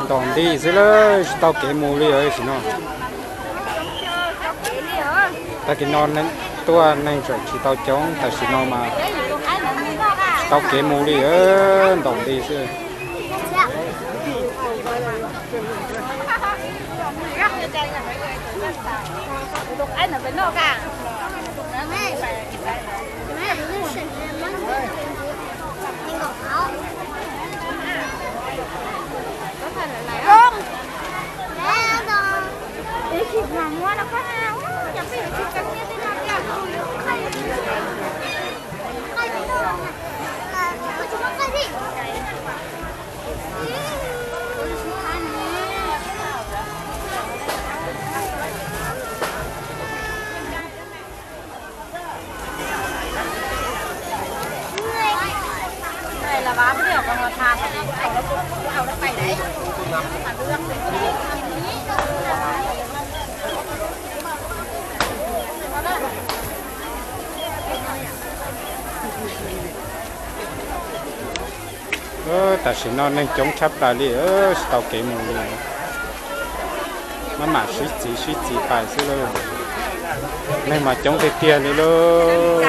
Ntaus nti xwb lawm, tsis tau kev mus li os tam sim no. Tag kis no tuaj neeg tseem tsis tau coob, tam sim no mas tsis tau kev mus li, ntaus nti xwb. Tam sim no neeg coob tshaj plaws li, tsis tau kev mus li. Maj mam sib txiv sib txiv pais xwb lauj. Neeg mas coob tiag tiag li lauj.